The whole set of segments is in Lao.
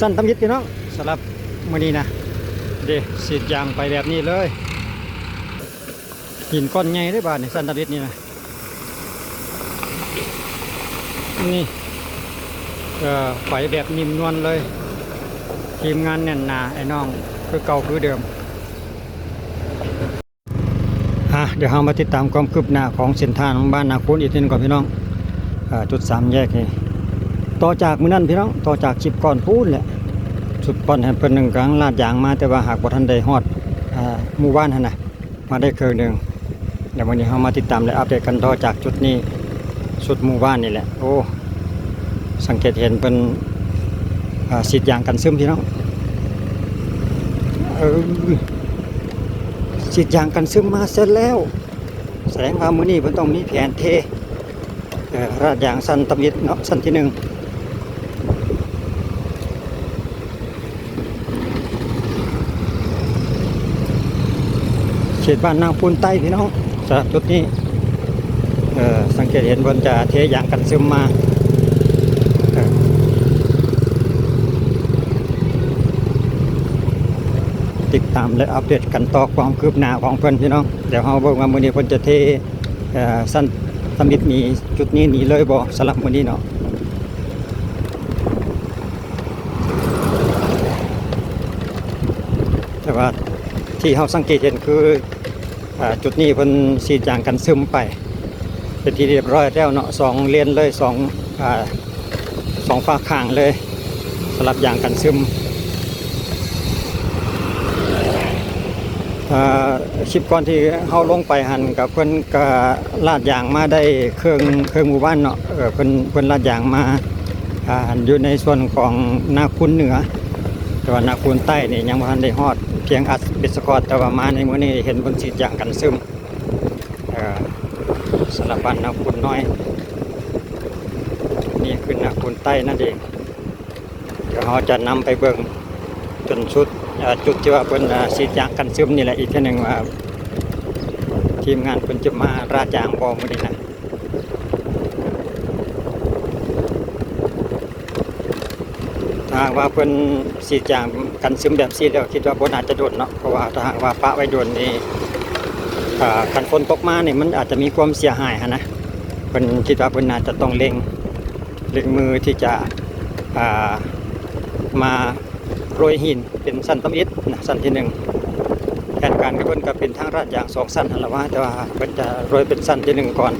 ຊັ້ນທຳອິດພີ່ນ້ອງ ສຳລັບມື້ນີ້ນະ ເດ້ ສີດຢາງໄປແບບນີ້ເລີຍ. ຫີນກ້ອນໃຫຍ່ເດ້ບາດນີ້ ຊັ້ນທຳອິດນີ້ນະ ນີ້ ເອີ ໄປແບບນິ້ມນວນເລີຍ. ທີມງານແໜ້ນໜາ ອ້າຍນ້ອງ ຄືເກົ່າຄືເດີມ. ອ່າ ດຽວເຮົາມາຕິດຕາມຄວາມຄືບໜ້າຂອງເສັ້ນທາງບ້ານນາຄູນອີກເທື່ອໜຶ່ງກ່ອນພີ່ນ້ອງ. ເອີ ຈຸດສາມແຍກນີ້ ຕໍ່ຈາກມື້ນັ້ນພີ່ນ້ອງ ຕໍ່ຈາກຄລິບກ່ອນພຸ້ນແຫຼະ ຄລິບກ່ອນຫັ້ນເພິ່ນກຳລັງລາດຢາງມາ ແຕ່ວ່າຫາກບໍ່ທັນໄດ້ຮອດ ອ່າ ໝູ່ບ້ານຫັ້ນນະ ມາໄດ້ເຄິ່ງໜຶ່ງ. ດຽວມື້ນີ້ເຮົາມາຕິດຕາມ ແລະ ອັບເດດກັນຕໍ່ຈາກຈຸດນີ້ ສຸດໝູ່ບ້ານນີ້ແຫຼະ. ໂອ້ ສັງເກດເຫັນເພິ່ນ ອ່າ ສີດຢາງກັນຊຶມພີ່ນ້ອງ. ເອີ ສີດຢາງກັນຊຶມມາເສັດແລ້ວ ສະແດງວ່າມື້ນີ້ເພິ່ນຕ້ອງມີແຜນເທ ເອີ ລາດຢາງຊັ້ນທຳອິດເນາະ ຊັ້ນທີໜຶ່ງ. ເຂດບ້ານນາຄູນໃຕ້ພີ່ນ້ອງ ສຳລັບຈຸດນີ້ ເອີ ສັງເກດເຫັນເພິ່ນຈະເທຢາງກັນຊຶມມາ ເອີ ຕິດຕາມ ແລະ ອັບເດດກັນຕໍ່ຄວາມຄືບໜ້າຂອງເພິ່ນພີ່ນ້ອງ. ດຽວເຮົາເບິ່ງວ່າມື້ນີ້ເພິ່ນຈະເທ ເອີ ຊັ້ນທຳອິດນີ້ ຈຸດນີ້ນີ້ເລີຍບໍ່ ສຳລັບມື້ນີ້ເນາະ. ແຕ່ວ່າທີ່ເຮົາສັງເກດເຫັນຄື ອ່າ ຈຸດນີ້ເພິ່ນສີດຢາງກັນຊຶມໄປເປັນທີ່ຮຽບຮ້ອຍແລ້ວເນາະ ສອງເລນເລີຍ ສອງ ອ່າ ສອງຟາກຂ້າງເລີຍ ສຳລັບຢາງກັນຊຶມ. ອ່າ ຄລິບກ່ອນທີ່ເຮົາລົງໄປຫັ້ນ ກໍເພິ່ນກໍລາດຢາງມາໄດ້ເຄິ່ງ ເຄິ່ງໝູ່ບ້ານເນາະ. ເອີ ເພິ່ນ ເພິ່ນລາດຢາງມາ ອ່າ ຢູ່ໃນສ່ວນຂອງນາຄູນເໜືອ ແຕ່ວ່ານາຄູນໃຕ້ນີ້ຍັງບໍ່ທັນໄດ້ຮອດ ພຽງອັດເບັດສະກອດ. ແຕ່ວ່າມາໃນມື້ນີ້ເຫັນເພິ່ນສີດຢາງກັນຊຶມ ເອີ ສາລະພັນນາຄູນນ້ອຍ ນີ້ຄືນາຄູນໃຕ້ນັ້ນເອງ. ດຽວເຮົາຈະນຳໄປເບິ່ງຈົນສຸດ ເອີ ຈຸດທີ່ວ່າເພິ່ນ ເອີ ສີດຢາງກັນຊຶມນີ້ແຫຼະ ອີກເທື່ອໜຶ່ງວ່າທີມງານເພິ່ນຈະມາລາດຢາງບໍ່ມື້ນີ້ນະ. ຖ້າຫາກວ່າເພິ່ນສີດຢາງກັນຊຶມແບບຊີ້ແລ້ວ ຄິດວ່າບໍ່ໜ້າຈະດົນເນາະ ເພາະວ່າຖ້າຫາກວ່າປະໄວ້ດົນນີ້ ເອີ ຄັນຝົນຕົກມານີ້ ມັນອາດຈະມີຄວາມເສຍຫາຍຫັ້ນນະ. ເພິ່ນຄິດວ່າເພິ່ນໜ້າຈະຕ້ອງເລັ່ງ ເລັ່ງມືທີ່ຈະ ອ່າ ມາໂລຍຫີນເປັນຊັ້ນທຳອິດນະ ຊັ້ນທີໜຶ່ງ. ແຜນການຂອງເພິ່ນກໍເປັນທາງລາດຢາງສອງຊັ້ນຫັ້ນລະວ່າ ແຕ່ວ່າເພິ່ນຈະໂລຍເປັນຊັ້ນທີໜຶ່ງກ່ອນ.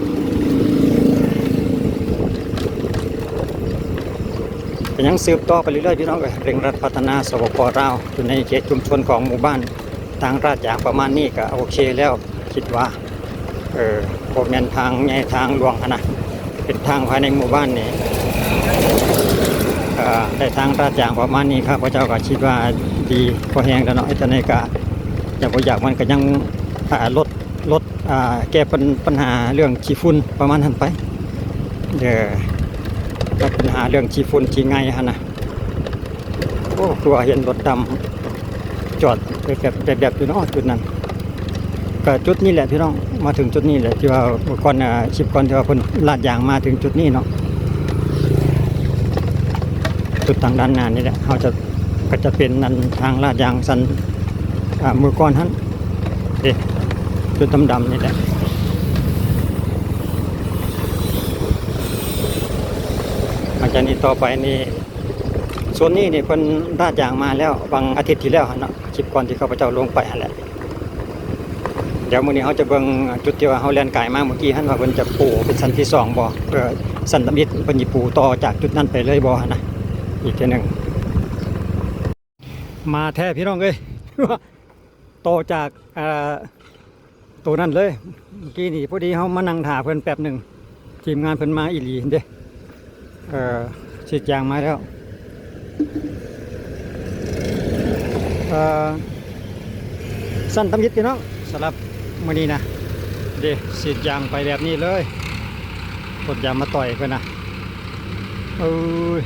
ກໍຍັງສືບຕໍ່ໄປເລື້ອຍໆ ພີ່ນ້ອງເອີຍ. ເລັ່ງລັດພັດທະນາ ສປປ ລາວ ຢູ່ໃນເຂດຊຸມຊົນຂອງໝູ່ບ້ານ ທາງລາດຢາງປະມານນີ້ກໍໂອເຄແລ້ວ ຄິດວ່າ ເອີ ບໍ່ແມ່ນທາງໃຫຍ່ທາງຫຼວງຫັ້ນນະ ເປັນທາງພາຍໃນໝູ່ບ້ານນີ້ ເອີ ໄດ້ທາງລາດຢາງປະມານນີ້ ຂ້າພະເຈົ້າກໍຄິດວ່າດີພໍແຮງແລ້ວເນາະ. ເຮັດຈັ່ງໃດກໍຢາກບໍ່ຢາກມັນກໍຍັງ ອ່າ ລົດ ລົດ ອ່າ ແກ້ບັນ ບັນຫາເລື່ອງຂີ້ຝຸ່ນປະມານຫັ້ນໄປ ເອີ ແກ້ບັນຫາເລື່ອງຂີ້ຝຸ່ນຂີ້ໄງ່ຫັ້ນນະ. ໂອ້ ຄືວ່າເຫັນລົດດຳຈອດແບບໆ ແບບໆ ຢູ່ເນາະ ຈຸດນັ້ນ. ກະຈຸດນີ້ແຫຼະພີ່ນ້ອງ ມາເຖິງຈຸດນີ້ແຫຼະ ທີ່ວ່າເມື່ອກ່ອນ ອ່າ ຄລິບກ່ອນທີ່ວ່າເພິ່ນລາດຢາງມາເຖິງຈຸດນີ້ເນາະ. ຈຸດທາງດ້ານໜ້ານີ້ແຫຼະ ເຮົາຈະ ກໍຈະເປັນອັນທາງລາດຢາງຊັ້ນ ອ່າ ມື້ກ່ອນຫັ້ນເດ້ ຈຸດດຳໆ ນີ້ແຫຼະ. ຫຼັງຈາກນີ້ຕໍ່ໄປນີ້ ໂຊນນີ້ນີ້ເພິ່ນລາດຢາງມາແລ້ວ ຫວ່າງອາທິດທີ່ແລ້ວຫັ້ນເນາະ ຄລິບກ່ອນທີ່ຂ້າພະເຈົ້າລົງໄປຫັ້ນແຫຼະ. ດຽວມື້ນີ້ເຮົາຈະເບິ່ງຈຸດທີ່ວ່າເຮົາແລ່ນກາຍມາເມື່ອກີ້ຫັ້ນ ວ່າເພິ່ນຈະປູເປັນຊັ້ນທີສອງບໍ່ ເອີ ຊັ້ນທຳອິດເພິ່ນຊິປູຕໍ່ຈາກຈຸດນັ້ນໄປເລີຍບໍ່ຫັ້ນນະ ອີກເທື່ອໜຶ່ງ. ມາແທ້ພີ່ນ້ອງເອີຍ ຕໍ່ຈາກ ເອີ ໂຕນັ້ນເລີຍ. ເມື່ອກີ້ນີ້ພໍດີເຮົາມານັ່ງຖ້າເພິ່ນແປັບໜຶ່ງ ທີມງານເພິ່ນມາອີ່ຫຼີເດ້. ເອີ ສີດຢາງມາແລ້ວ ເອີ ຊັ້ນທຳອິດພີ່ນ້ອງ ສຳລັບມື້ນີ້ນະ ເດ້ ສີດຢາງໄປແບບນີ້ເລີຍ. ລົດຢາງມາຕ່ອຍເພິ່ນນະ ເອີຍ.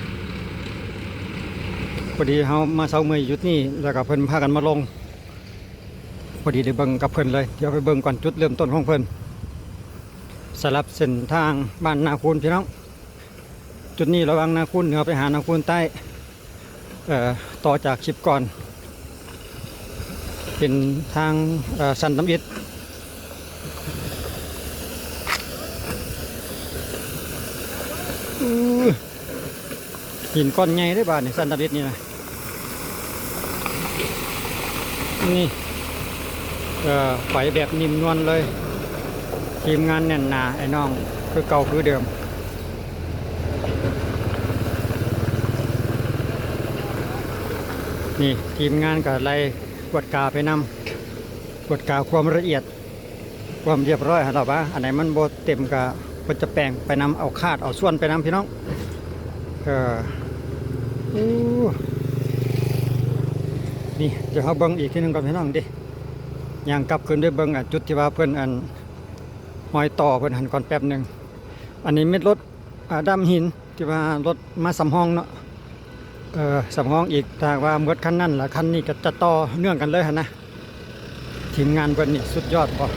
ພໍດີເຮົາມາເຊົາເມື່ອຍຢູ່ຈຸດນີ້ ແລ້ວກໍເພິ່ນພາກັນມາລົງ ພໍດີໄດ້ເບິ່ງກັບເພິ່ນເລີຍ. ດຽວໄປເບິ່ງກ່ອນຈຸດເລີ່ມຕົ້ນຂອງເພິ່ນ ສຳລັບເສັ້ນທາງບ້ານນາຄູນພີ່ນ້ອງ. ຈຸດນີ້ລະຫວ່າງນາຄູນເໜືອໄປຫານາຄູນໃຕ້ ເອີ່ ຕໍ່ຈາກຄລິບກ່ອນ ເປັນທາງ ເອີ່ ຊັນທຳອິດ. ອື ຫີນກ້ອນໃຫຍ່ເດ້ບາດນີ້ ຊັນທຳອິດນີ້ນະ. ນີ້ ເອີ່ ໄປແບບນິ້ມນວນເລີຍ. ທີມງານແໜ້ນໜາ ອ້າຍນ້ອງ ຄືເກົ່າຄືເດີມ. ນີ້ ທີມງານກໍໄລ່ກວດກາໄປນຳ ກວດກາຄວາມລະອຽດ ຄວາມລຽບຮ້ອຍຫັ້ນລະວ່າ ອັນໃດມັນບໍ່ເຕັມກໍເພິ່ນຈະແປງໄປນຳ ເອົາຄາດເອົາສ່ວນໄປນຳ ພີ່ນ້ອງ. ເອີ ໂອ້ ນີ້ ດຽວເຮົາເບິ່ງອີກທີໜຶ່ງກ່ອນ ພີ່ນ້ອງເດ້. ຍ່າງກັບຄືນໄປເບິ່ງ ອັນ ຈຸດທີ່ວ່າເພິ່ນ ອັນ ຮອຍຕໍ່ເພິ່ນຫັ້ນກ່ອນແປັບໜຶ່ງ. ອັນນີ້ແມ່ນລົດ ອາ ດຳຫີນ ທີ່ວ່າລົດມາສຳຮອງເນາະ ເອີ ສຳຮອງອີກ. ຖ້າຫາກວ່າໝົດຄັນນັ້ນລະ ຄັນນີ້ກໍຈະຕໍ່ເນື່ອງກັນເລີຍຫັ້ນນະ. ທີມງານເພິ່ນນີ້ສຸດຍອດບໍ່?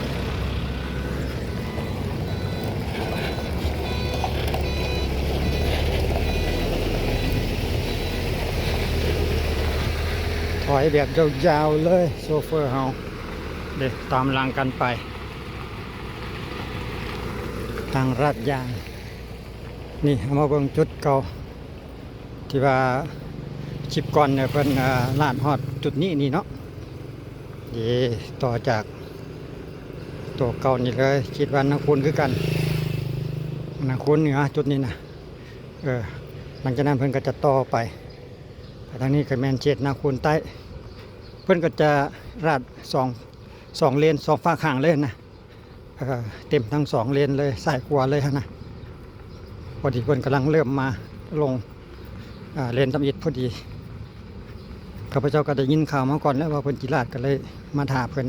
ຖອຍແບບຍາວໆເລີຍ ໂຊເຟີເຮົາເດ້ ຕາມຫຼັງກັນໄປ ທາງລາດຢາງ. ນີ້ ເຮົາມາເບິ່ງຈຸດເກົ່າ ທີ່ວ່າຄລິບກ່ອນເນາະ ເພິ່ນ ອ່າ ລາດຮອດຈຸດນີ້ນີ້ເນາະ. ເດ ຕໍ່ຈາກໂຕເກົ່ານີ້ເລີຍ ຄິດວ່ານາຄູນຄືກັນ ນາຄູນເໜືອຈຸດນີ້ນະ. ເອີ ຫຼັງຈາກນັ້ນເພິ່ນກໍຈະຕໍ່ໄປ ທາງນີ້ກໍແມ່ນເຂດນາຄູນໃຕ້. ເພິ່ນກໍຈະລາດສອງ ສອງເລນ ສອງຟາກຂ້າງເລີຍນະ. ເອີ ເຕັມທັງສອງເລນເລີຍ ຊ້າຍຂວາເລີຍຫັ້ນນະ. ພໍດີເພິ່ນກຳລັງເລີ່ມມາລົງ ເອີ ເລນທຳອິດພໍດີ. ຂ້າພະເຈົ້າກໍໄດ້ຍິນຂ່າວມາກ່ອນແລ້ວວ່າເພິ່ນຊິລາດ ກໍເລີຍມາຖ້າເພິ່ນ.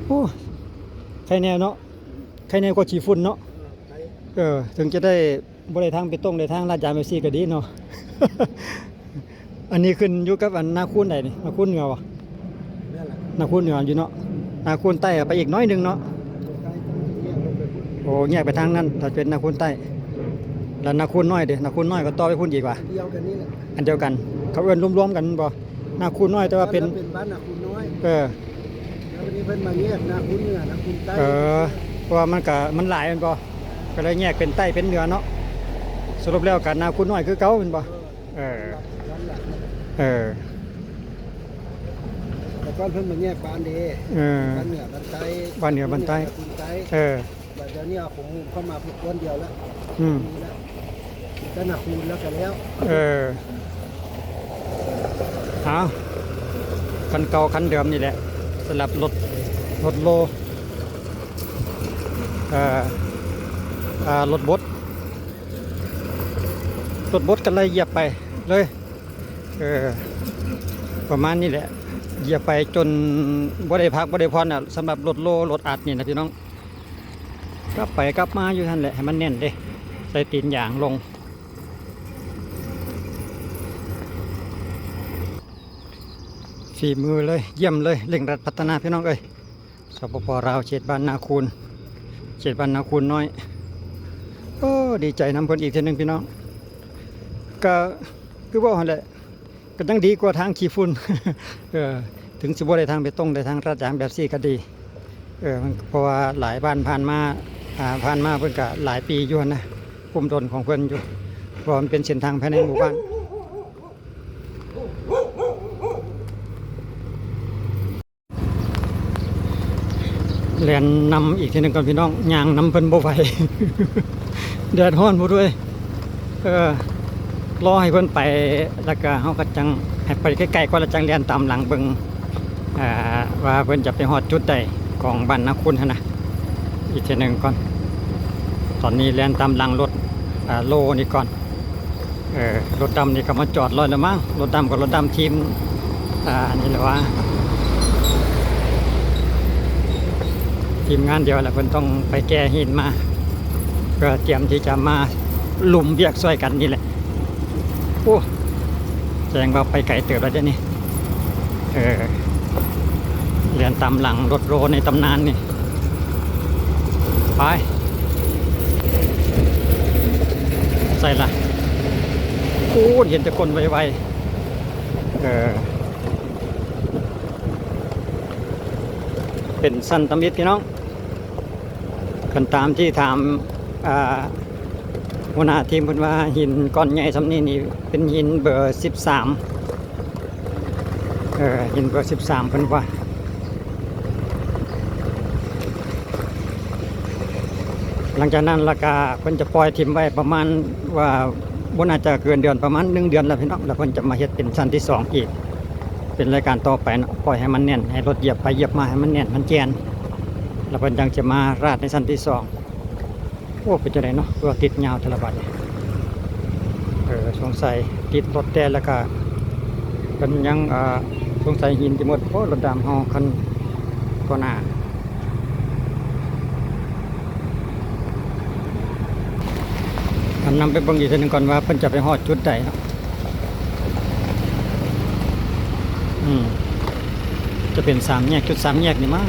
ໂອ້ ໄຄແນ່ເນາະ ໄຄແນ່ກວ່າຂີ້ຝຸ່ນເນາະ. ເອີ ເຖິງຈະໄດ້ ບໍ່ໄດ້ທາງເບຕົງ ໄດ້ທາງລາດຢາງແບບຊີ້ກໍດີເນາະ. ອັນນີ້ຂຶ້ນຢູ່ກັບອັນນາຄູນໃດນີ້? ນາຄູນເໜືອບໍ່? ແມ່ນລະ ນາຄູນເໜືອຢູ່ເນາະ. ນາຄູນໃຕ້ໄປອີກໜ້ອຍໜຶ່ງເນາະ. ໂອ້ ແຍກໄປທາງນັ້ນ ຖ້າເປັນນາຄູນໃຕ້. ແລ້ວນາຄູນນ້ອຍເດ? ນາຄູນນ້ອຍກໍຕໍ່ໄປພຸ້ນອີກຫວາ? ດຽວກັນນີ້ແຫຼະ ອັນດຽວກັນ. ເຂົາເອີ້ນລວມໆກັນແມ່ນບໍ່? ນາຄູນນ້ອຍ ແຕ່ວ່າເປັນ ເອີ ແລ້ວບັດນີ້ເພິ່ນມາແຍກນາຄູນເໜືອ ນາຄູນໃຕ້. ເອີ ເພາະວ່າມັນກະ ມັນຫຼາຍແມ່ນບໍ່? ກໍເລີຍແຍກເປັນໃຕ້ເປັນເໜືອເນາະ. ສະຫຼຸບແລ້ວກະນາຄູນນ້ອຍຄືເກົ່າແມ່ນບໍ່? ເອີ ເອີ ແຕ່ກ່ອນເພິ່ນມາແຍກບ້ານເດ້. ເອີ ບ້ານເໜືອບ້ານໃຕ້ ບ້ານເໜືອບ້ານໃຕ້ ນາຄູນໃຕ້. ເອີ ບາດດຽວນີ້ເອົາຂອງເຂົ້າມາເປັນກ້ອນດຽວແລ້ວ. ອືມ ແຕ່ນາຄູນແລ້ວກໍແລ້ວ. ເອີ ເອົາ ຄັນເກົ່າຄັນເດີມນີ້ແຫຼະ ສຳລັບລົດ ລົດໂລ ເອີ ເອີ ລົດບົດ ລົດບົດກໍໄລ່ຢຽບໄປເລີຍ. ເອີ ປະມານນີ້ແຫຼະ ຢຽບໄປຈົນບໍ່ໄດ້ພັກບໍ່ໄດ້ຜ່ອນນະ. ສຳລັບລົດໂລ ລົດອັດນີ້ນະພີ່ນ້ອງ ກັບໄປກັບມາຢູ່ຫັ້ນແຫຼະ ໃຫ້ມັນແໜ້ນເດ້ ໃສ່ຕີນຢາງລົງ. ຝີມືເລີຍ ຢ້ຽມເລີຍ ເລັ່ງລັດພັດທະນາພີ່ນ້ອງເອີຍ. ສປປ ລາວ ເຂດບ້ານນາຄູນ ເຂດບ້ານນາຄູນນ້ອຍ. ໂອ້ ດີໃຈນຳເພິ່ນອີກເທື່ອໜຶ່ງພີ່ນ້ອງ. ກະຄືເວົ້າຫັ້ນແຫຼະ ກໍຍັງດີກວ່າທາງຂີ້ຝຸ່ນ. ເອີ ເຖິງຊິບໍ່ໄດ້ທາງເບຕົງ ໄດ້ທາງລາດຢາງແບບຊີ້ກໍດີ. ເອີ ມັນ ເພາະວ່າຫຼາຍບ້ານຜ່ານມາ ອ່າ ຜ່ານມາເພິ່ນກໍຫຼາຍປີຢູ່ຫັ້ນນະ ພູມດົນຂອງເພິ່ນຢູ່ ເພາະວ່າມັນເປັນເສັ້ນທາງພາຍໃນໝູ່ບ້ານ. ແລ່ນນຳອີກເທື່ອໜຶ່ງກ່ອນພີ່ນ້ອງ ຍ່າງນຳເພິ່ນບໍ່ໄຫວ ແດດຮ້ອນພຸ້ນເວີຍ. ເອີ ລໍໃຫ້ເພິ່ນໄປ ແລ້ວກະເຮົາກໍຈັ່ງໃຫ້ໄປໄກໆກ່ອນ ແລ້ວຈັ່ງແລ່ນຕາມຫຼັງເບິ່ງ ເອີ ວ່າເພິ່ນຈະໄປຮອດຈຸດໃດຂອງບ້ານນາຄູນຫັ້ນນະ ອີກເທື່ອໜຶ່ງກ່ອນ. ຕອນນີ້ແລ່ນຕາມຫຼັງລົດ ເອີ ໂລນີ້ກ່ອນ. ເອີ ລົດດຳນີ້ກໍມາຈອດລອຍແລ້ວມັ້ງ ລົດດຳກໍລົດດຳທີມ ອ່າ ນີ້ແຫຼະວ່າ ທີມງານດຽວແຫຼະ ເພິ່ນຕ້ອງໄປແກ່ຫີນມາ ເພື່ອຕຽມທີ່ຈະມາລຸມວຽກຊ່ວຍກັນນີ້ແຫຼະ. ໂອ້ ແສດງວ່າໄປໄກເຕີບແລ້ວເດ້ນີ້. ເອີ ແລ່ນຕາມຫຼັງລົດໂລໃນຕຳນານນີ້ ໄປ ໃສລະ? ໂອ້ ເຫັນແຕ່ຄົນໄວໆ ເອີ ເປັນຊັ້ນທຳອິດພີ່ນ້ອງ. ຄັນຕາມທີ່ຖາມ ອ່າ ຫົວໜ້າທີມເພິ່ນວ່າ ຫີນກ້ອນໃຫຍ່ຊ່ຳນີ້ນີ້ເປັນຫີນເບີສິບສາມ ເອີ ຫີນເບີສິບສາມເພິ່ນວ່າ. ຫຼັງຈາກນັ້ນລະກະເພິ່ນຈະປ່ອຍຖິ້ມໄວ້ປະມານວ່າ ບໍ່ໜ້າຈະເກີນເດືອນ ປະມານໜຶ່ງເດືອນລະພີ່ນ້ອງ ລະເພິ່ນຈະມາເຮັດເປັນຊັ້ນທີສອງອີກ ເປັນລາຍການຕໍ່ໄປເນາະ. ປ່ອຍໃຫ້ມັນແໜ້ນ ໃຫ້ລົດຢຽບໄປຢຽບມາໃຫ້ມັນແໜ້ນ ມັນແຈນ ລະເພິ່ນຈັ່ງຈະມາລາດໃນຊັ້ນທີສອງ. ໂອ້ ເປັນຈັ່ງໃດເນາະ ຄືວ່າຕິດຍາວແຕ່ລະບາດນີ້. ເອີ ສົງໄສຕິດລົດແຕ່ລະກະ ເພິ່ນຍັງ ເອີ ສົງໄສຫີນຈະໝົດບໍ່ ລົດດຳເຮົາຄັນກ່ອນໜ້າ. ອັນນຳໄປເບິ່ງອີກເທື່ອໜຶ່ງກ່ອນວ່າເພິ່ນຈະໄປຮອດຈຸດໃດເນາະ. ອືມ ຈະເປັນສາມແຍກ ຈຸດສາມແຍກນີ້ມາ.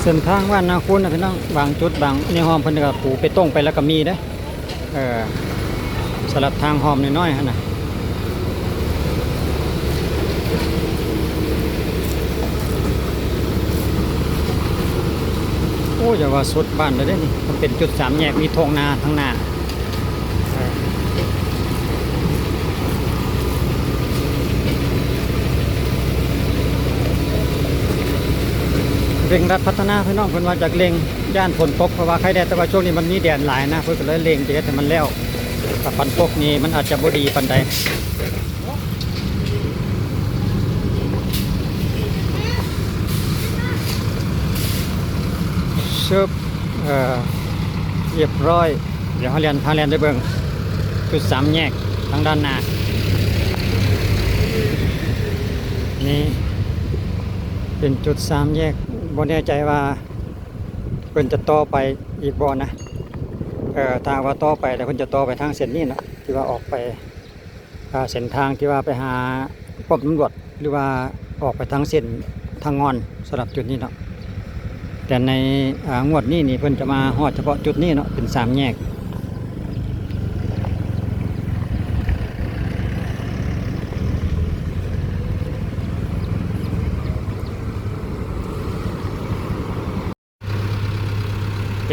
ເສັ້ນທາງບ້ານນາຄູນນະພີ່ນ້ອງ ບາງຈຸດບາງ ໃນຮ່ອມເພິ່ນກະປູເປຕົງໄປລະກະມີເດ້. ເອີ ສຳລັບທາງຮ່ອມນ້ອຍໆຫັ້ນນະ. ໂອ້ ຢ່າວ່າສຸດບ້ານເລີຍເດ້ນີ້ ມັນເປັນຈຸດສາມແຍກ ມີທົ່ງນາທາງໜ້າ. ເລັ່ງລັດພັດທະນາພີ່ນ້ອງ ເພິ່ນວ່າຢາກເລັ່ງ ຢ້ານຝົນຕົກ ເພາະວ່າໄຄແດ່ ແຕ່ວ່າຊ່ວງນີ້ມັນມີແດດຫຼາຍນະ ເພິ່ນກະເລີຍເລັ່ງຈະເຮັດໃຫ້ມັນແລ້ວ. ຖ້າຝົນຕົກນີ້ມັນອາດຈະບໍ່ດີປານໃດ. ຊຶບ ເອີ ຮຽບຮ້ອຍ. ດຽວເຮົາແລ່ນ ພາແລ່ນໄປເບິ່ງຈຸດສາມແຍກທາງດ້ານໜ້າ. ນີ້ເປັນຈຸດສາມແຍກ ບໍ່ແນ່ໃຈວ່າເພິ່ນຈະຕໍ່ໄປອີກບໍ່ນະ. ເອີ ຖ້າຫາກວ່າຕໍ່ໄປແລ້ວ ເພິ່ນຈະຕໍ່ໄປທາງເສັ້ນນີ້ເນາະ ທີ່ວ່າອອກໄປ ອ່າ ເສັ້ນທາງທີ່ວ່າໄປຫາປ້ອມຕຳຫຼວດ ຫຼືວ່າອອກໄປທາງເສັ້ນທາງງອນ ສຳລັບຈຸດນີ້ເນາະ. ແຕ່ໃນ ອ່າ ງວດນີ້ນີ້ເພິ່ນຈະມາຮອດສະເພາະຈຸດນີ້ເນາະ ເປັນສາມແຍກ.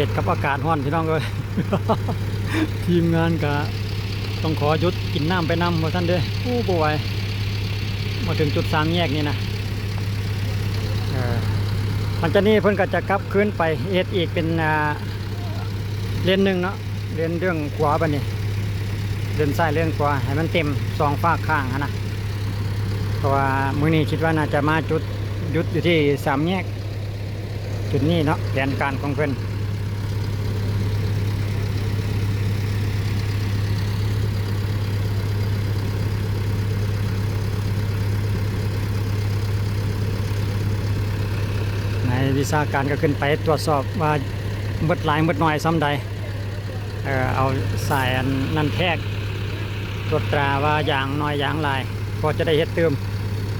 ຕິດກັບອາກາດຮ້ອນພີ່ນ້ອງເອີຍ ທີມງານກະຕ້ອງຂໍຢຸດກິນນ້ຳໄປນຳວ່າຊັ້ນເດີ້. ໂອ້ ບໍ່ໄຫວ ມາເຖິງຈຸດສາມແຍກນີ້ນະ. ເອີ ຫຼັງຈາກນີ້ເພິ່ນກະຈະກັບຄືນໄປເຮັດອີກເປັນ ອ່າ ເລນໜຶ່ງເນາະ ເລນເບື້ອງຂວາບາດນີ້ ເລນຊ້າຍເລນຂວາ ໃຫ້ມັນເຕັມສອງຟາກຂ້າງຫັ້ນນະ. ເພາະວ່າມື້ນີ້ຄິດວ່າໜ້າຈະມາຈຸດ ຢຸດຢູ່ທີ່ສາມແຍກ ຈຸດນີ້ເນາະ ແຜນການຂອງເພິ່ນ. ໃນວິຊາການກະຂຶ້ນໄປຕວດສອບວ່າໝົດຫຼາຍໝົດໜ້ອຍຊ່ຳໃດ. ເອີ ເອົາສາຍອັນນັ້ນແທກ ກວດຕາວ່າຢາງໜ້ອຍຢາງຫຼາຍ ພໍຈະໄດ້ເຮັດຕື່ມ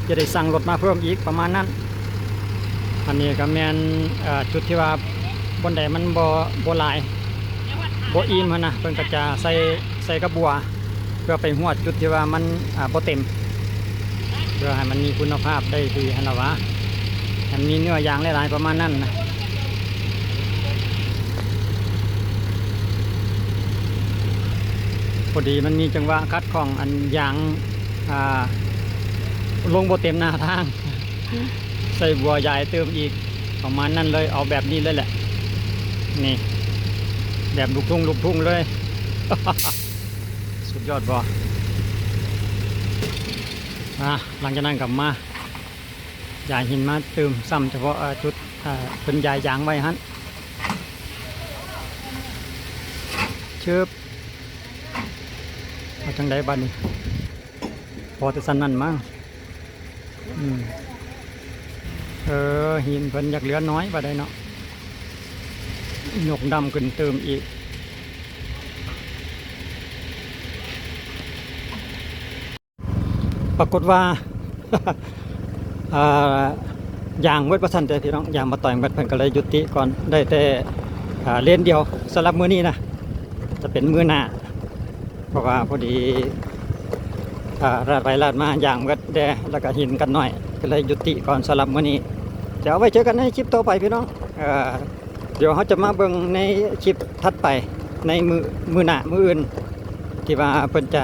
ຈະໄດ້ສັ່ງລົດມາເພີ່ມອີກ ປະມານນັ້ນ. ອັນນີ້ກະແມ່ນ ເອີ ຈຸດທີ່ວ່າບ່ອນໃດມັນບໍ່ ບໍ່ຫຼາຍ ບໍ່ອີ່ມຫັ້ນນະ ເພິ່ນກະຈະໃສ່ ໃສ່ກະບົວ ເພື່ອໄປຮວດຈຸດທີ່ວ່າມັນ ອ່າ ບໍ່ເຕັມ ເພື່ອໃຫ້ມັນມີຄຸນນະພາບໄດ້ດີຫັ້ນລະຫວາ ໃຫ້ມັນມີເນື້ອຢາງຫຼາຍໆ ປະມານນັ້ນນະ. ພໍດີມັນມີຈັງຫວະຂັດຂ້ອງອັນຢາງ ອ່າ ລົງບໍ່ເຕັມໜ້າທາງ ໃສ່ບົວຢາຍຕື່ມອີກ ປະມານນັ້ນເລີຍ ເອົາແບບນີ້ເລີຍແຫຼະ ນີ້ ແບບລູກທຸ່ງລູກທຸ່ງເລີຍ. ສຸດຍອດບໍ່? ອ່າ ຫຼັງຈາກນັ້ນກະມາຢາຍຫີນມາຕື່ມຊ້ຳ ສະເພາະ ເອີ ຈຸດ ເອີ ເພິ່ນຢາຍຢາງໄວ້ຫັ້ນ. ຊຶບ ເອົາຈັ່ງໃດບາດນີ້? ພໍແຕ່ສ່ຳນັ້ນມັ້ງ. ອືມ ເອີ ຫີນເພິ່ນຢາກເຫຼືອໜ້ອຍບາດໃດເນາະ ຍົກດຳຂຶ້ນຕື່ມອີກ. ປາກົດວ່າ ເອີ ຢາງເບິດວ່າຊັ້ນເດພີ່ນ້ອງ, ຢາງບໍ່ຕ່ອຍເບິດ ເພິ່ນກໍເລີຍຢຸດຕິກ່ອນ ໄດ້ແຕ່ ເອີ ເລນດຽວສຳລັບມື້ນີ້ນະ, ຈະເປັນມື້ໜ້າ ເພາະວ່າພໍດີ ເອີ ລາດໄປລາດມາຢາງເບິດແດ່ ແລ້ວກໍຫີນກັນໜ້ອຍ ກໍເລີຍຢຸດຕິກ່ອນສຳລັບມື້ນີ້. ຈະເອົາໄວ້ເຈີກັນໃນຄລິບຕໍ່ໄປພີ່ນ້ອງ ເອີ ດຽວເຮົາຈະມາເບິ່ງໃນຄລິບຖັດໄປ ໃນມື້ ມື້ໜ້າ ມື້ອື່ນ ທີ່ວ່າເພິ່ນຈະ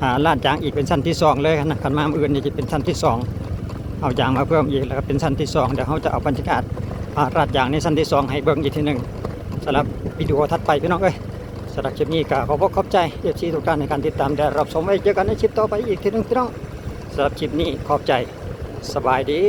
ອາ ລາດຢາງອີກເປັນຊັ້ນທີສອງເລີຍນະ. ຄັນມາມື້ອື່ນນີ້ຈະເປັນຊັ້ນທີສອງ ເອົາຢາງມາເພີ່ມອີກ ແລ້ວກໍເປັນຊັ້ນທີສອງ. ດຽວເຮົາຈະເອົາບັນຍາກາດ ອາ ລາດຢາງໃນຊັ້ນທີສອງໃຫ້ເບິ່ງອີກທີໜຶ່ງ ສຳລັບວິດີໂອຖັດໄປພີ່ນ້ອງເອີຍ. ສຳລັບຄລິບນີ້ກໍຂອບອົກຂອບໃຈ ເອັຟຊີ ທຸກທ່ານໃນການຕິດຕາມ ແລະ ຮັບຊົມ. ໄວ້ເຈີກັນໃນຄລິບຕໍ່ໄປອີກທີໜຶ່ງພີ່ນ້ອງ. ສຳລັບຄລິບນີ້ຂອບໃຈ ສະບາຍດີ.